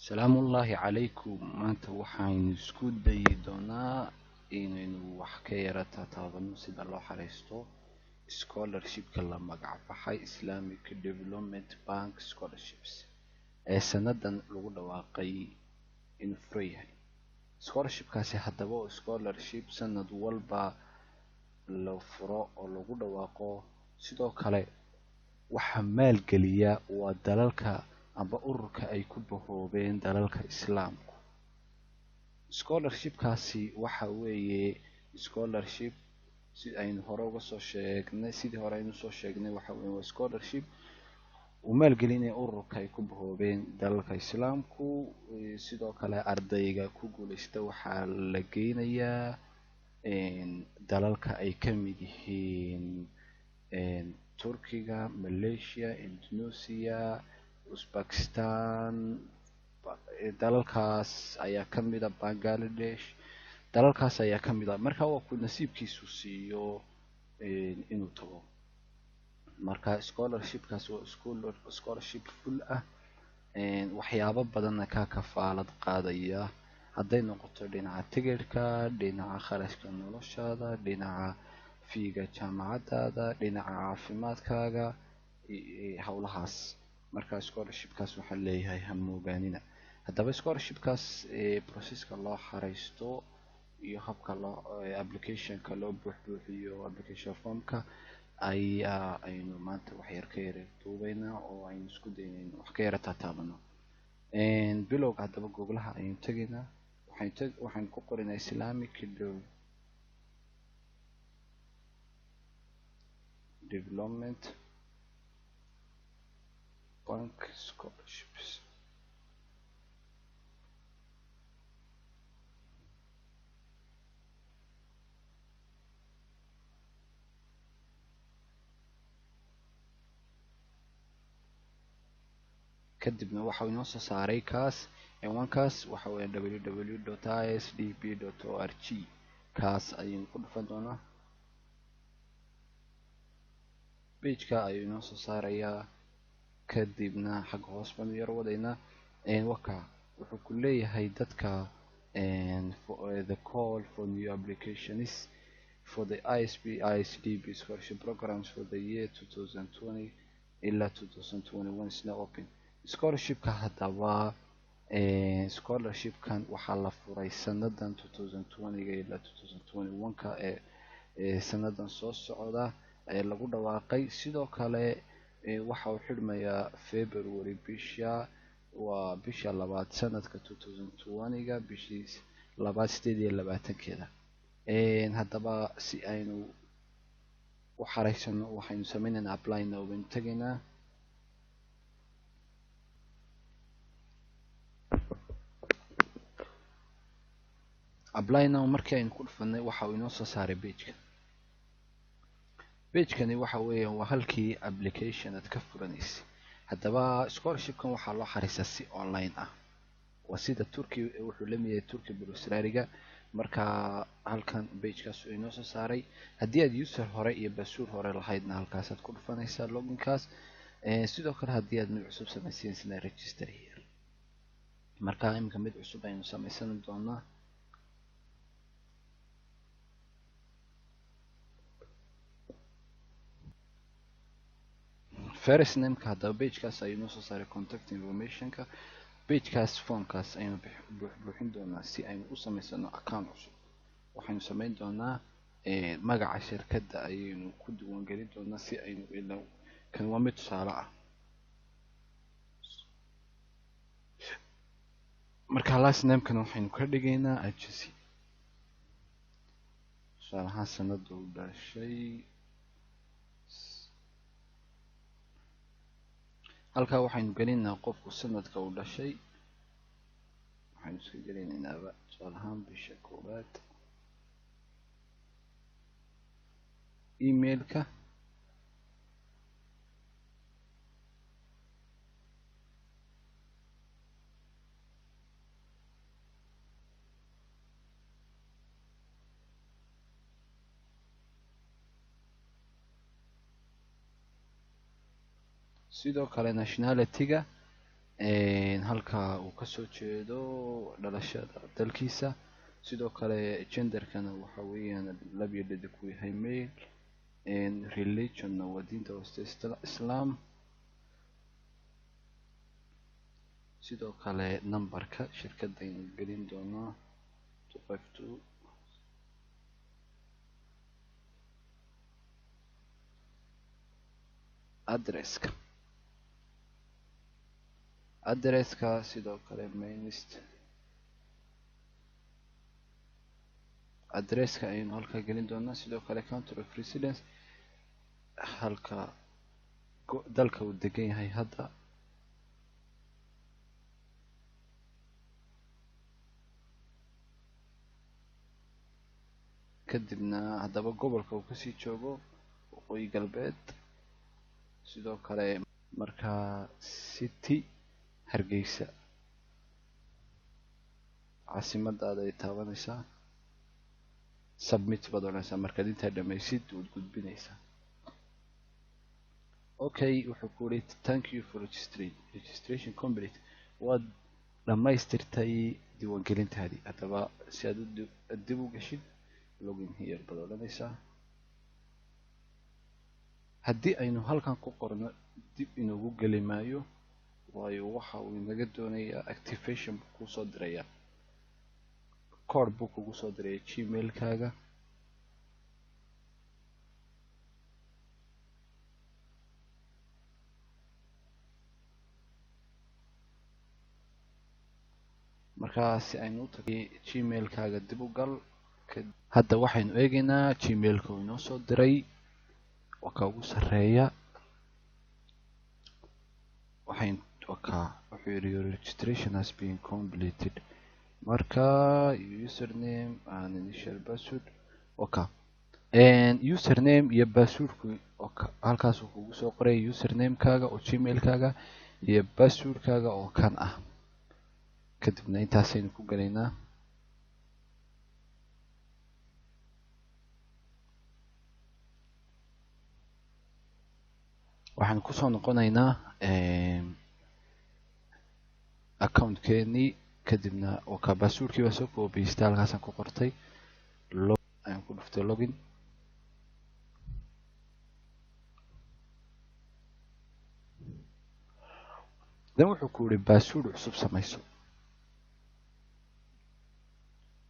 Salaamullaahi calaykum. Maanta waxaynu isku dayi doonaa inaynu wax ka yara taataabano sida loo xareysto scholarshipka la magac baxay Islamic Development Bank Scholarships ee sanadan lagu dhawaaqay inuu furan yahay. Scholarshipkaasi haddaba oo scholarship sanad walba la furo oo lagu dhawaaqo. Sidoo kale waxaa maalgeliya waa dalalka amba ururka ay ku bahoobeen dalalka Islaamku. Scholarshipkaasi waxa weeye scholarship si aynu hore uga soo sheegnay, sidii hore aynu soo sheegnay, waxa weeye waa scholarship uu maalgelinaya ururka ay ku bahoobeen dalalka Islaamku. Sidoo kale ardayga ku guuleysta waxaa la geynayaa dalalka ay ka mid yihiin Turkiga, Malaysia, Indonesia, Uzbekistan, dalalkaas ayaa ka mid ah, Bangladesh, dalalkaas ayaa ka mid ah. Marka waa ku nasiibkiisu siiyo inuu tago. Marka scholarshipkaas waa scholarship full ah, waxyaabo badanna ka kafaalad qaadaya, hadday noqoto dhinaca tigidhka, dhinaca kharashka noloshaada, dhinaca fiiga jaamacadaada, dhinaca caafimaadkaaga, howlahaas. Marka scholarshipkaas waxaan leeyahay ha moogaanina. Haddaba scholarshipkaas processka loo xareysto iyo habka loo applicationka loo buuxbuuxiyo, application formka, ayaa aynu maanta wax yar ka yara duubaynaa oo aynu isku daynayno wax ka yara taataabano. Bilowga haddaba googlaha ayaynu tegaynaa, waxaynu ku qoraynaa Islamic Development Bank Scholarships. Kadibna waxa uu inoo soo saaray kaas ciwaankaas, waxa weeye www.isdb.org. Kaas ayaynu ku dhufan doonaa. Pageka ayuu inoo soo saarayaa. Kadibna xagga hoos baanu yar wadaynaa. Waka wuxuu ku leeyahay dadka the call for new applications for the ISB ISDB scholarship programs for the year 2020 ilaa 2021 is now open. Scholarshipka haddaba, scholarshipkan waxaa la furay sanadan 2020 ilaa 2021ka ee sanadan soo socda ee lagu dhawaaqay. Sidoo kale waxa uu xidhmayaa February, bisha waa bisha labaad sanadka 2020ga, bishii labaad 28-keeda. Haddaba si aynu u xareysano waxaynu sameynaynaa apply now baynu tegaynaa. Apply now markii aynu ku dhufanay waxa uu inoo soo saaray pageka. Pagekani waxa weeyaan waa halkii application aad ka furanaysay. Haddaba scholarshipkan waxaa loo xariistaa si online ah, waa sida Turkey, wuxuu la mid yahay Turkey Burslariga. Marka halkan pagekaas uu inoo soo saaray, haddii aad user hore iyo password hore lahaydna halkaasaad ku dhufanaysaa loginkaas. Sidoo kale haddii aad mid cusub samaysanaysidna register here. Marka iminka mid cusub aynu samaysan doonaa. First nameka haddaba pagekaas ayuu inoo soo saaray, contact informationka pagekaas, formkaas ayaynu buuxbuuxin doonaa si aynu u samaysano account cusub. Waxaynu samayn doonaa magaca shirkadda ayaynu ku diiwaangelin doonaa si aynu ila kan waa mid tusaale ah. Marka last namekana waxaynu ka dhigaynaa agency, tusaale ahaan sanada uu dhashay. Halkaa waxaynu gelinaynaa qofku sanadka uu dhashay, waxaynu iska gelinaynaaba tusaale ahaan bisha koowaad. Emailka sidoo kale nationality-ga Halka uu kasoo jeedo, dhalashada dalkiisa, sidoo kale genderkana waxa weeyaan lab iyo dhadig uu yahay, male. Religionna waa diinta hooste Islam. Sidoo kale numberka shirkadaynu gelin doonaa 252. Addresska sidoo kale mainst addresska ayaynu halkaa gelin doonaa. Sidoo kale country of residence, halka dalka uu degan yahay hadda. Kadibna haddaba gobolka uu kasii joogo, Waqooyi Galbeed. Sidoo kale markaa city, Hargeysa, caasimadaada ay taabanaysaa. Submit baad odhanaysaa. Markaad intaa dhammaysid, waad gudbinaysaa. Okay, wuxuu ku yidhi "Thank you for registering, registration complete." Waad dhammaystirtay diiwaangelintaadii. Haddaba si aad dib u gashid, "Login here" baad odhanaysaa. Haddii aynu halkan ku qorno, dib inoogu geli maayo, waayo waxa uu inaga doonayaa activation buu kusoo dirayaa, code buu kugu soo diraya Gmailkaaga. Markaa si aynu u tagay Gmailkaaga, dib u gal. Hadda waxaynu eegaynaa Gmailka uu inoo soo diray, waa ka ugu sarreeya. Waxayn waa ka wuxuu yidhi "Your registration has been completed." Marka username and initial password, waka username iyo passwordku halkaasuu kugu soo qoray, usernamekaaga oo Gmailkaaga iyo passwordkaaga oo kan ah. Kadibna intaasaynu ku gelaynaa. Waxaan kusoo noqonaynaa accountkeenii. Kadibna waka passwordkii baa soo koobiystay, halkaasaan ku qortay, ayaan ku dhuftay login. Then wuxuu ku yidhi password cusub samayso.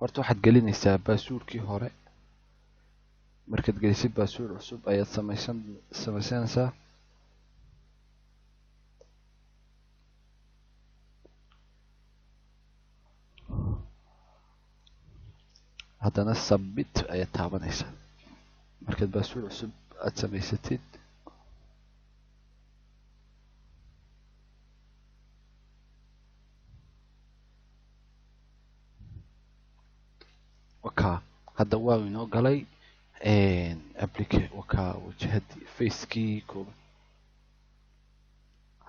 Horta waxaad gelinaysaa passwordkii hore. Markaad gelisid, password cusub ayaad samaysanaysaa. Haddana submit ayaad taabanaysaa markaad password cusub aada samaysatid. Waka hadda waa inoo galay waka wajahadii facekii kooban.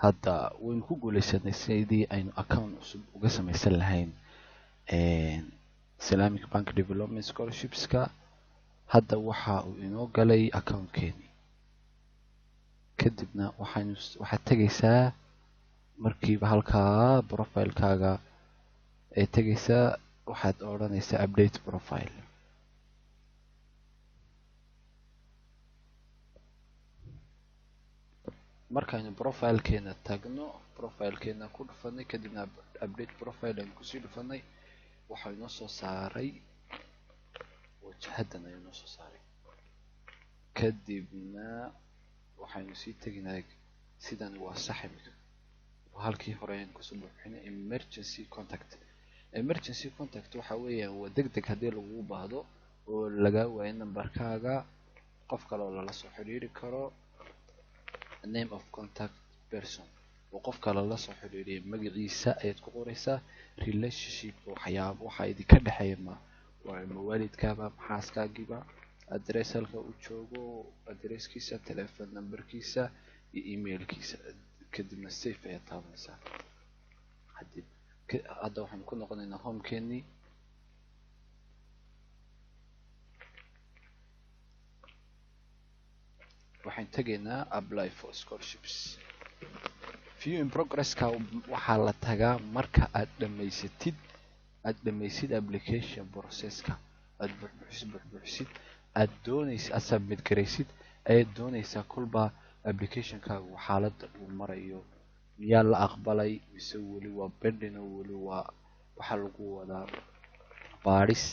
Hadda waynu ku guuleysanay sidii aynu account cusub uga samaysan lahayn Islamic Bank Development Scholarshipska. Hadda waxa uu inoo galay accountkeeni. Kadibna waxaad tegaysaa markiiba halkaa profilekaaga ay tegaysaa, waxaad odhanaysaa "Update profile". Markaynu profilekeena tagno, profilekeena ku dhufanay, kadibna "Update profile" aynu kusii dhufanay, waxaa inoo soo saaray wajahadan ayuu inoo soo saaray. Kadibna waxaynu sii teginaa, sidan waa sax imika, halkii hore ayaan kusoo buuxinay. Emergency contact. Emergency contact waxa weeyaan waa deg deg haddii lagugu baahdo oo lagaa waayo numberkaaga, qof kale oo lala soo xiriiri karo. Name of contact person oo qofka lala soo xiriiriyay magaciisa ayaad ku qoraysaa. Relationship, waxyaaba waxaa idinka dhexeeya, ma waa ma waalidkaaba, ma xaaskaagiiba? Address, halka uu joogo addresskiisa, telephone numberkiisa iyo emailkiisa. Kadibna save ayaad taabanaysaa. Hadib hadda waxaan ku noqonaynaa homekeenii. Waxaan tegaynaa "Apply for scholarships". View in progresska waxaa la tagaa marka aad dhamaysatid, aad dhamaysid application processka, aad buuxbuuxsid, aad doonaysid, aad submit garaysid, ayaad doonaysaa kolba applicationkaagu xaaladda uu marayo, miyaa la aqbalay mise weli waa pending oo weli waa waxaa lagu wadaa baadhis.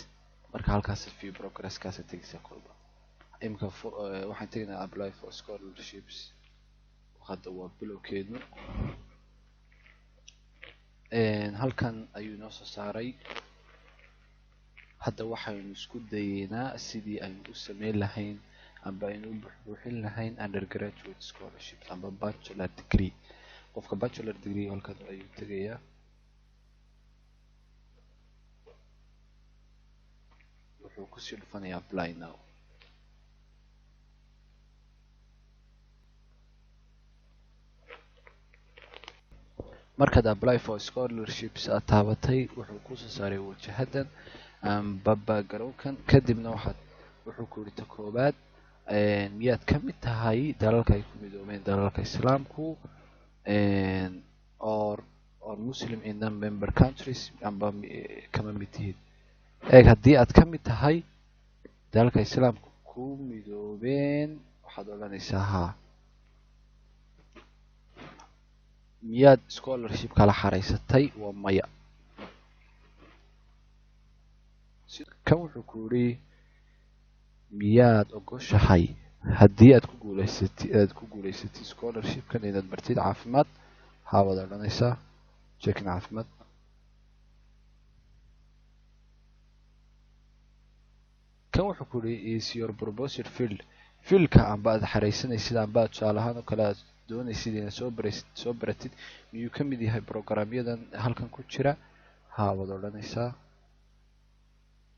Marka halkaas view progresskaas tegaysaa kolba. Imika waxaan tegaynaa apply for scholarships, hadda waa bilowkeednu. Halkan ayuu inoo soo saaray. Hadda waxaynu isku dayeynaa sidii aynu u sameyn lahayn amba aynu u buuxbuuxin lahayn undergraduate scholarship amba bachelor degree. Qofka bachelor degree halkan ayuu tegayaa, wuxuu kusii dhufanayaa apply now. Markaad apply for scholarships aad taabatay, wuxuu kusoo saaray wajahadan amba backgroundkan. Kadibna waxaad wuxuu ku yidhi ta koobaad, miyaad ka mid tahay dalalka ay ku midoobeen dalalka Islaamku or Muslim in non member countries amba kama mid tihid? Eeg, haddii aad ka mid tahay dalalka Islaamku ku midoobeen, waxaad odhanaysaa haa. Miyaad scholarship kala xareysatay? Waa maya. Kan wuxuu ku yidhi miyaad ogoshahay haddii aad ku guuleysatid, aad ku guuleysatid scholarshipkan inaad martid caafimaad? Haa waad odhanaysaa, checking caafimaad. Kan wuxuu ku yidhi is your proposed field, fieldka amba aad xareysanaysid amba aad tusaale ahaan oo kale aad doonaysid inaad soo baratid, miyuu ka mid yahay programyadan halkan ku jira? Haa waad odhanaysaa,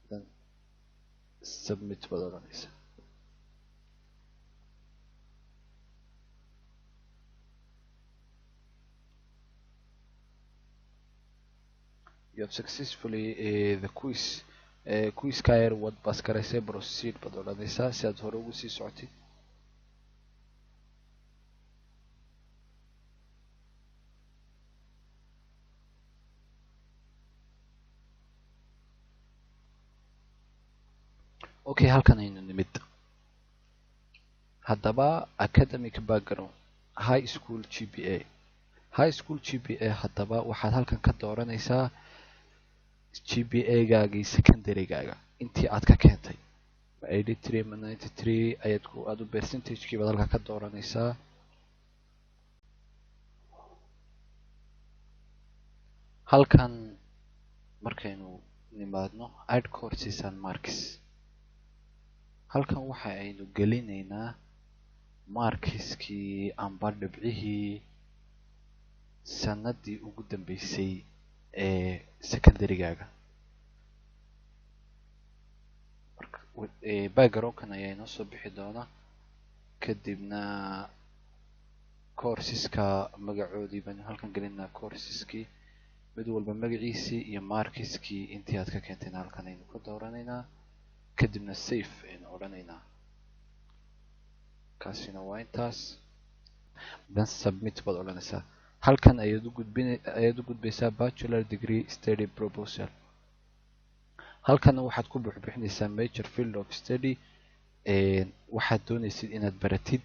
then submit baad odhanaysaa. You have successfully the quiz, quizka yar waad pass garaysay, proceed baad odhanaysaa si aad hore ugu sii socotid. Okay, halkan aynu nimid. Haddaba academic background, high school GPA, high school GPA. Haddaba waxaad halkan ka dooranaysaa GPA-gaagii secondary-gaaga intii aad ka keentay, ma 83 ma 93 ayaad ku aad u percentage-kii baad halkan ka dooranaysaa. Halkan markaynu nimaadno add courses and marks, halkan waxa aynu gelinaynaa markiskii amba dhibcihii sanadii ugu dambeysay ee secondary-gaaga. Background-kan ayaa inoo soo bixi doona. Kadibna courseska magacoodii baynu halkan gelinaa, courseski mid walba magaciisii iyo markiskii intii aad ka keentayna halkan aynu ka dooranaynaa. Kadibna save aynu odhanaynaa. Kaasina waa intaas. Then submit baad odhanaysaa. Halkan ayaad u gudbin, ayaad u gudbaysaa bachelor degree study proposal. Halkan waxaad ku buuxbuuxinaysaa major field of study, waxaad doonaysid inaad baratid.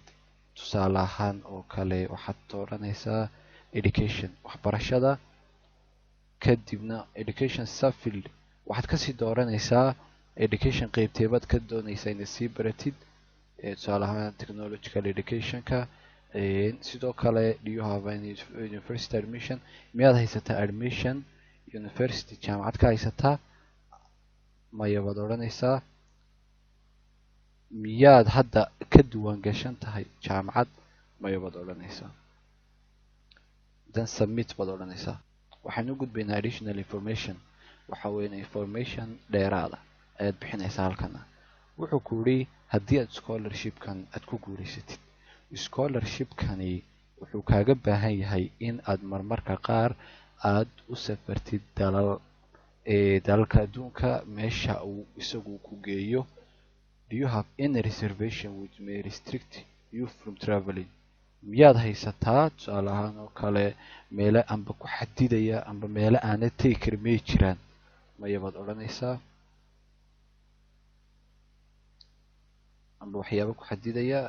Tusaale ahaan oo kale waxaad dooranaysaa education, waxbarashada. Kadibna education subfield waxaad kasii dooranaysaa education qeybteebaad ka doonaysaa inaad sii baratid, tusaale ahaan technological educationka. Sidoo kale, do you have any university admission? Miyaad haysataa admission university, jaamacad ka haysataa? Maya baad odhanaysaa. Miyaad hadda ka duwan gashan tahay jaamacad? Maya baad odhanaysaa. Then submit baad odhanaysaa. Waxaan u gudbaynaa additional information. Waxa weeyaan information dheeraada ayaad bixinaysaa halkana. Wuxuu ku yidhi haddii aad scholarshipkan aad ku guulaysatid, scholarshipkani wuxuu kaaga baahan yahay in aad marmarka qaar aad u safartid dalal, dalalka adduunka meesha uu isagu ku geeyo. Do you have any reservation which may restrict you from traveling? Miyaad haysataa tusaale ahaan oo kale meele amba ku xadidaya amba meele aanad tegi karin miyay jiraan? Maya baad odhanaysaa. Amba waxyaabo ku xadidaya.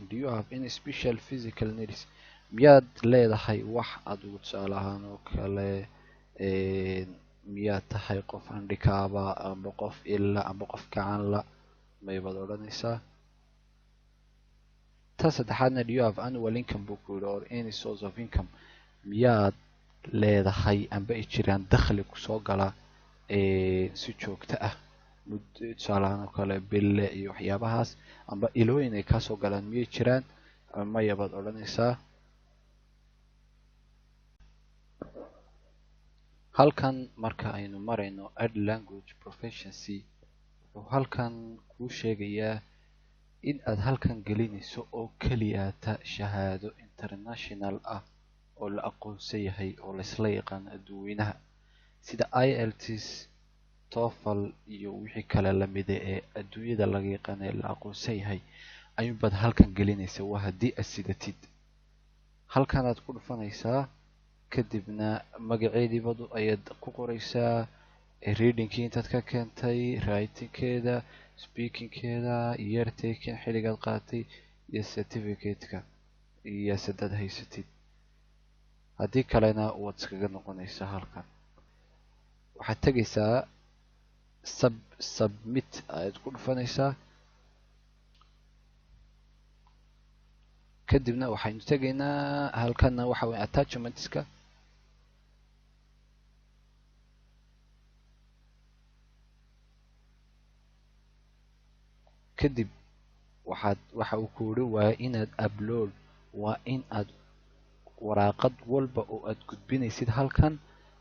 Do you have any special physical needs? Miyaad leedahay wax adigu tusaale ahaan oo kale miyaad tahay qof handikaaba amba qof illa amba qof gacan la? Maya baad odhanaysaa. Ta saddexaadna do you have annual income buu ku yidhi, or any source of income? Miyaad leedahay amba ay jiraan dakhli kusoo gala si joogto ah, tusaale ahaan oo kale bille iyo waxyaabahaas, amba ilooyin ay kaasoo galaan miyay jiraan? Maya baad odhanaysaa. Halkan marka aynu marayno add language proficiency, wuxuu halkan kuu sheegayaa in aad halkan gelinayso oo keliyaata shahaado international ah oo la aqoonsan yahay oo laysla yaqaano adduunweynaha, sida IELTS, TOEFL iyo wixii kale lamida ee adduunyada laga yaqaano ee la aqoonsan yahay ayuunbaad halkan gelinaysaa. Waa haddii aad sidatid. Halkanaad ku dhufanaysaa, kadibna magaceediibad ayaad ku qoraysaa, readingkii intaad ka keentay, writingkeeda, speakingkeeda, year taking xilligaad qaadatay iyo certificate-ka iyo sadaad haysatid. Haddii kalena waad iskaga noqonaysaa. Halkan waxaad tegaysaa submit ayaad ku dhufanaysaa, kadibna waxaynu tegaynaa halkana waxa weeye attachmentska. Kadib waxaad waxa uu ku yidhi waa inaad upload, waa in aad waraaqad walba oo aad gudbinaysid halkan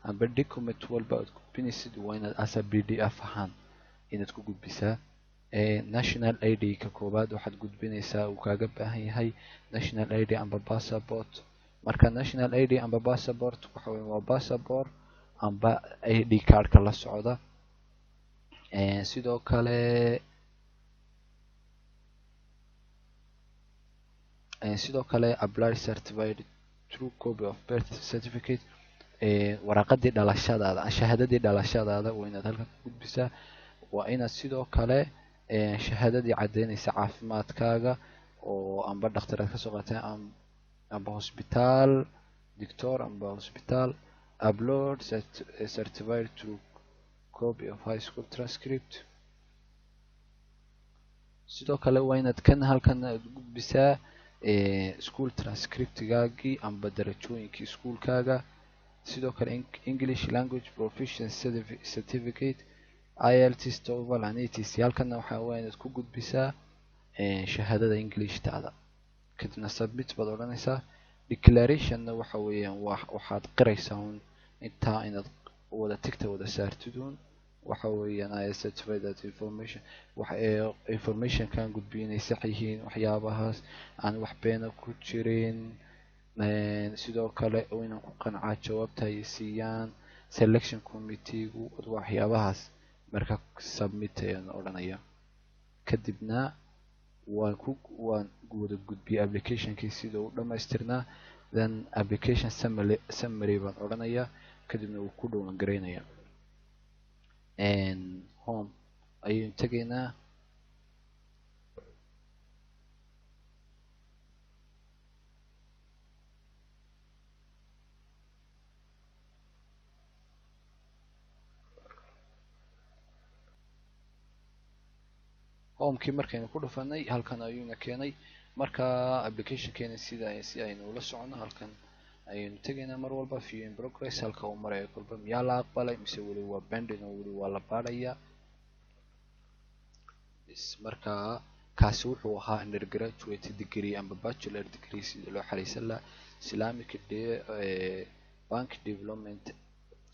amba document walba aad gudbinaysid waa inaad asa PDF ahaan inaad ku gudbisaa. National ID ka koowaad waxaad gudbinaysaa uu kaaga baahan yahay national ID amba passport. Marka national ID amba passport waxa weeye waa passport amba ID cardka la socda. Sidoo kale apply certified true copy of birth certificate, waraaqadii dhalashadaada, shahaadadii dhalashadaada waa inaad halkan ku gudbisaa. Waa inaad sidoo kale shahaadadii caddeynaysa caafimaadkaaga oo amba dhakhtar aad kasoo qaatay amba hosbitaal doctor amba hosbitaal. Upload certified true copy of high school transcript. Sidoo kale waa inaad kan halkan aad gudbisaa school transcriptgaagii amba darajooyinkii iskuulkaaga. Sidoo kale English language proficiency certificate, IELTS, TOEFL and etc. Halkana waxaa waa inaad ku gudbisaa shahaadada Englishtaada. Kadibna submit baad odhanaysaa. Declarationna waxa weeyaan waxaad qiraysaa un intaa inaad wada tigta wada saartid un. Waxa weeyaan I certify that information, wax informationkan gudbiyo inay sax yihiin, waxyaabahaas aan wax beena ku jirin. Sidoo kale inaan ku qancaa jawaabta ay siiyaan selection committee-gu, waxyaabahaas. Marka submit ayaan odhanaya. Kadibna waan wada gudbiyay applicationkii sida uu dhamaystirnaa. Then application summary baan odhanaya, kadibna wuu ku dhowaan garaynaya. Home ayaynu tegaynaa. Homekii markaynu ku dhufanay halkan ayuuna keenay. Marka applicationkeena sida si aynu ula socono halkan ayaynu tegaynaa mar walba view in progress, halka uu marayo kolba miyaa la aqbalay mise weli waa pending oo weli waa la baadhaya. Marka kaasi wuxuu ahaa undergraduate degree amba bachelor degree sida loo xareysan lahaa Islamic Bank Development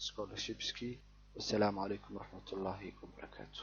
Scholarshipski. Wassalaamu calaykum waraxmatullaahi wabarakaatu.